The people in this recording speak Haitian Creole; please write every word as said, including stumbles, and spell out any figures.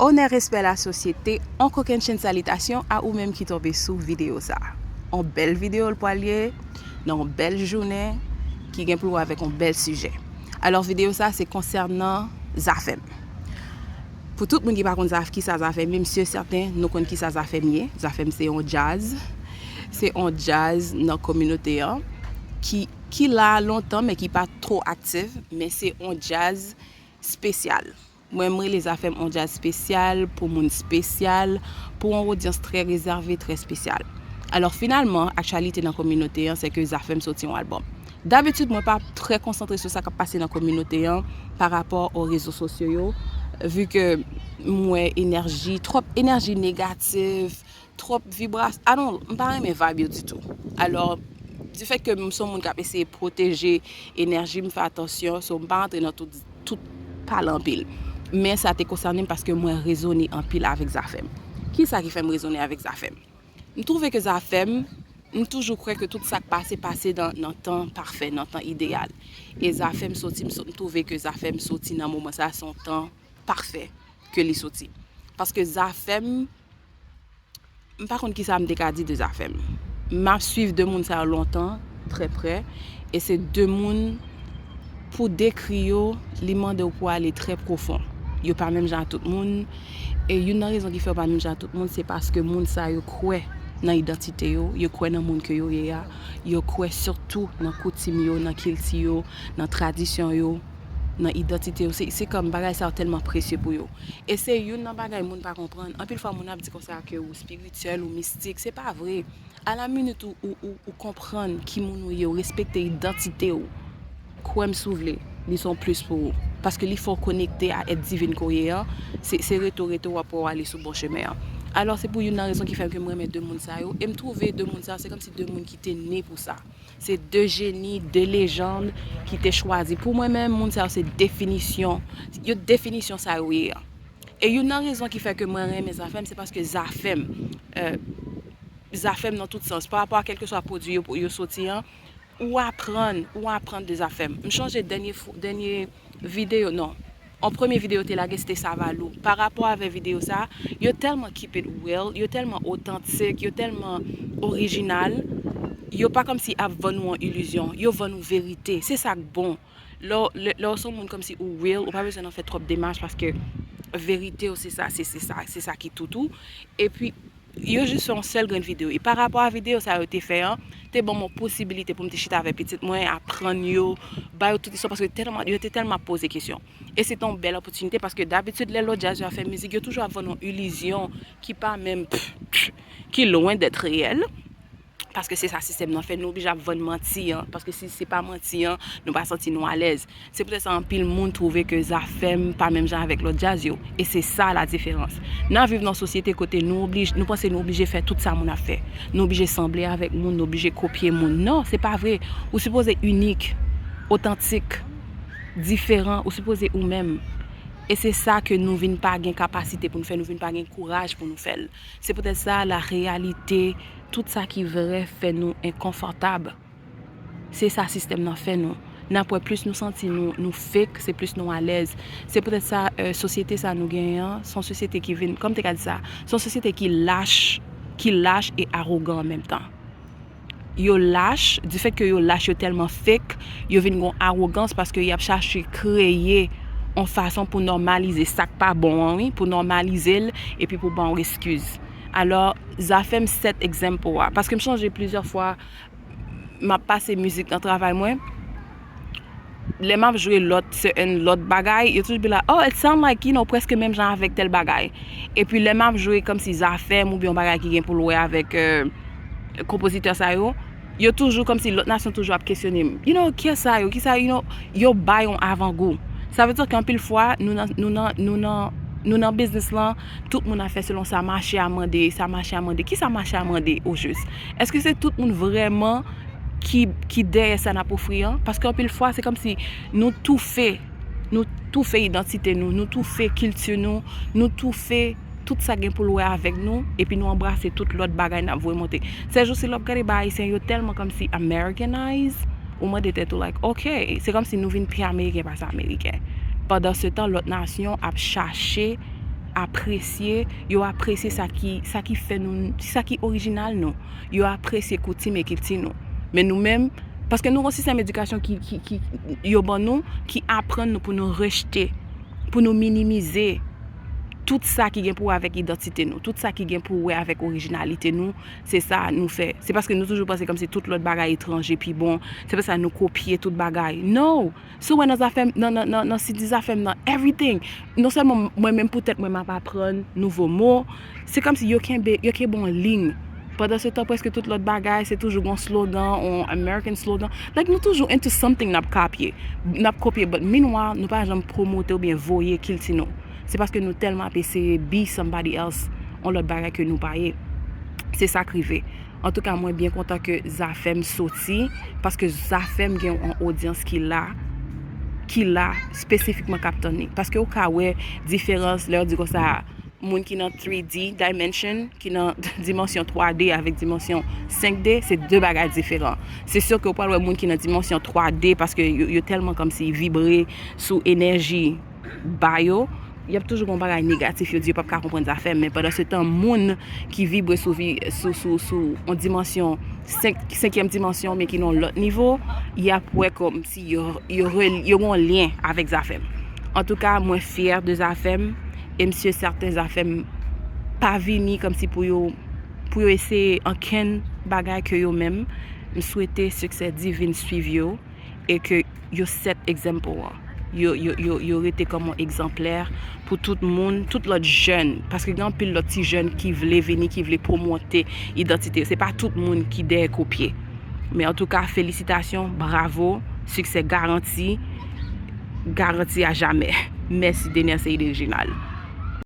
Onè, respè, lasosyete, on kokennchenn salitasyon a ou menm ki tonbe sou videyo sa. On bèl videyo l pwal ye, nan on bèl jounen, ki gen pou l wè avèk on bèl sijè. Alò, videyo sa se konsènan Zafèm. Pou tout moun ki pa konn Zaf-, kisa Zafèm ye, m si sèten nou konn kisa Zafèm ye. Zafèm se on djaz, se on djaz nan kominote an ki, ki la lontan, men ki pa two aktif, men se on djaz espesyal. Mwen, m rele Zafèm on djaz espesyal, pou moun espesyal, pou on odyans trè rezève, trè espesyal. Alò, finalman, aktyalite nan kominote an, se ke Zafèm soti on albòm. Dabitid, mwen pa trè konsantre sou sa k ap pase nan kominote an pa rapò o rezo sosyo yo, vi ke m wè enèji, twòp enèji negatif, twòp vibras-, I don't, m pa renmen vibe yo ditou. Alò, difèt ke m se on moun k ap eseye pwoteje enèji m, fè atansyon, so m pa rantre nan tout, tout pale anpil. Men sa te konsène m paske mwen rezone anpil avèk Zafèm. Kisa ki fè m rezone avèk Zafèm? M twouve ke Zafèm, m toujou kwè ke tout sa k pase, pase nan, nan tan pafè, nan tan ideyal. E Zafèm soti, m so-, m twouve ke Zafèm soti nan moman sa, se yon tan pafè ke li soti. Paske Zafèm, m pa konn kisa m te ka di de Zafèm. M ap swiv de moun sa yo lontan, trè prè, e se de moun, pou dekri yo, li mande w pou ale trè pwofon. Yo pa menm jan a tout moun, e youn nan rezon ki fè yo pa menm jan a tout moun, se paske moun sa yo kwè nan idantite yo, yo kwè nan moun ke yo ye a, yo kwè sitou nan koutim yo, nan kilti yo, nan tradisyon yo, nan idantite yo. Se, se kòm bagay sa yo tèlman presye pou yo. E se youn nan bagay moun pa konprann. Anpil fwa moun ap di konsa ke ou espirityèl, ou mistik. Se pa vre. Alaminit ou, ou, ou, ou konprann ki moun ou ye, ou respekte idantite w. Kwè m si w vle, li se yon plis pou ou. Paske li fè w konekte a èt divin ke w ye an. Se, se rete w rete w ap wè w ale sou bon chemen an. Alò, se pou youn nan rezon ki fè ke m renmen de moun sa yo. E m twouve de moun sa yo, se kòmsi de moun ki te ne pou sa. Se de jeni, de lejann ki te chwazi. Pou mwen menm, moun sa yo se definisyon, yo definisyon sa yo ye an. E youn nan rezon ki fè ke mwen renmen Zafèm, se paske Zafèm, euh, Zafèm nan tout sans, pa rapò a kèlkeswa pwodui yo, yo soti an, ou aprann, ou aprann de Zafèm. M chonje dènye fo-, dènye videyo, non, yon premye videyo te lage, se te Savalou. Pa rapò avè videyo sa, yo tèlman keep it real, yo tèlman otantik, yo tèlman orijinal, yo pa kòmsi ap vann ou yon ilizyon, yo vann ou verite. Se sa k bon. Lè w, lè, lè w se yon moun kòmsi ou real, ou pa bezwen nan fè twòp demach paske verite w se sa, se, se sa, se sa ki tout ou. Epi, yo jis fè yon sèl grenn videyo. E pa rapò a videyo sa yo te fè an, te ban m yon posibilite pou m te chita avè pitit mwen, aprann yo, ba yo tout istwa, paske tèlman, yo te tèlman ap poze kesyon. E se te yon bèl opòtinite, paske dabitid, lè lòt djaz yo ap fè mizik, yo toujou ap vann yon ilizyon ki pa menm, ki lwen dèt reyèl. Paske se sa sistèm nan fè, nou oblije ap vann manti an. Paske si se pa manti an, nou pa santi nou alèz. Se poutèt sa anpil moun twouve ke Zafèm pa menm jan avèk lòt djaz yo. E se sa la diferans. N ap viv nan yon sosyete kote nou oblij-, nou panse nou oblije fè tout sa moun ap fè. Nou oblije sanble avèk moun, nou oblije kopye moun. Non, se pa vre. Ou sipoze inik, otantik, diferan, ou sipoze ou menm. E se sa ke nou vin pa gen kapasite pou nou fè, nou vin pa gen kouraj pou nou fè l. Se poutèt sa, la reyalite, tout sa ki vrè fè nou enkonfòtab. Se sa sistèm nan fè nou. N ap wè plis nou santi nou, nou fake, se plis nou alèz. Se poutèt sa, euh, sosyete sa nou genyen an, se yon sosyete ki vin, kòm te ka di sa, se yon sosyete ki lach, ki lach e awogan an menm tan. Yo lach, difèt ke yo lach, yo tèlman fake, yo vin gon awogans paske y ap chache kreye yon fason pou nòmalize sa k pa bon an, wi, pou nòmalize l, epi pou ba w eskiz. Alò, Zafèm set example a. Paske m sonje plizyè fwa, m ap pase mizik nan travay mwen. Lè m ap jwe lòt, certain lòt bagay, yo toujou be like, "Oh, it sound like, you know, prèske menm jan avèk tèl bagay." Epi lè m ap jwe kòmsi Zafèm oubyen yon bagay ki gen pou l wè avèk, euh, konpozitè sa yo, yo toujou kòmsi lòt nasyon toujou ap kesyone m. You know, kiyès sa yo? Kisa, you know, yo bay yon avangou. Sa vle di ke anpil fwa, nou nan, nou nan, nou nan, nou nan biznis lan, tout moun ap fè selon sa mache a mande, sa mache a mande. Kisa mache a mande, o jis? Èske se tout moun vrèman ki, ki dèyè sa n ap ofri an? Paske anpil fwa, se kòmsi nou toufe, nou toufe idantite nou, nou toufe kilti nou, nou toufe tout sa gen pou l wè avèk nou, epi nou anbrase tout lòt bagay n ap voye monte. Sèjousi, lè w ap gade ba Ayisyen, yo tèlman kòmsi Americanize, ou mande tèt ou, like, ok, se kòmsi nou vin pi Ameriken pase Ameriken. Pandansetan, lòt nasyon ap chache apresye, yo apresye sa ki, sa ki fè nou, sa ki orijinal nou. Yo apresye koutim e kilti nou. Men nou menm, paske nou gen yon sistèm edikasyon ki, ki, ki, yo ban nou, ki aprann nou pou nou rejte, pou nou minimize tout sa ki gen pou wè avèk idantite nou, tout sa ki gen pou wè avèk orijinalite nou, se sa nou fè. Se paske nou toujou panse kòmsi tout lòt bagay etranje pi bon, se pou sa nou kopye tout bagay. No! Si w wè nan Zafèm, nan, nan, nan, nan C D Zafèm nan, everything. Non sèlman mwen menm poutèt mwen m ap aprann nouvo mo, se kòmsi yo kenbe, yo kenbe yon liy. Pandan se tan, prèske tout lòt bagay, se toujou gon slogan, on American slogan. Like, nou toujou into something n ap kopye. N ap kopye, but meanwhile, nou pa janm pwomote oubyen voye kilti nou. Se paske nou tèlman ap eseye be somebody else, on lòt bagay ke nou pa ye. Se sa k rive. Antouka, mwen byen kontan ke Zafèm soti, paske Zafèm gen yon odyans ki la, ki la espesifikman k ap tann li. Paske ou ka wè diferans lè yo di konsa, moun ki nan three D dimension, ki nan dimansyon twa D avèk dimansyon senk D, se de bagay diferan. Se si ke ou pral wè moun ki nan dimansyon twa D, paske yo, yo tèlman kòmsi vibre sou enèji ba yo, y ap toujou gen yon bagay negatif yo di, yo p ap ka konprann Zafèm. Men pandan se tan, moun ki vibre sou, vi, sou, sou, sou yon dimansyon, senk, senkyèm dimansyon, men ki nan yon lòt nivo, y ap wè kòmsi yo, yo, rel- yo gen yon lyen avèk Zafèm. Antouka, mwen fyè de Zafèm, e m si sèten Zafèm pa vini kòmsi pou yo, pou yo eseye ankenn bagay ke yo menm. M swete siksè divin swiv yo e ke yo set example an. Yo, yo, yo, yo rete kòm yon egzanplè pou tout moun, tout lòt jèn. Paske gen anpil lòt ti jèn ki vle vini, ki vle pwomote idantite yo. Se pa tout moun ki dèyè kopye. Men antouka, felisitasyon, bravo, siksè garanti, garanti a jamè. Mèsi, Dener Ceide Reginald.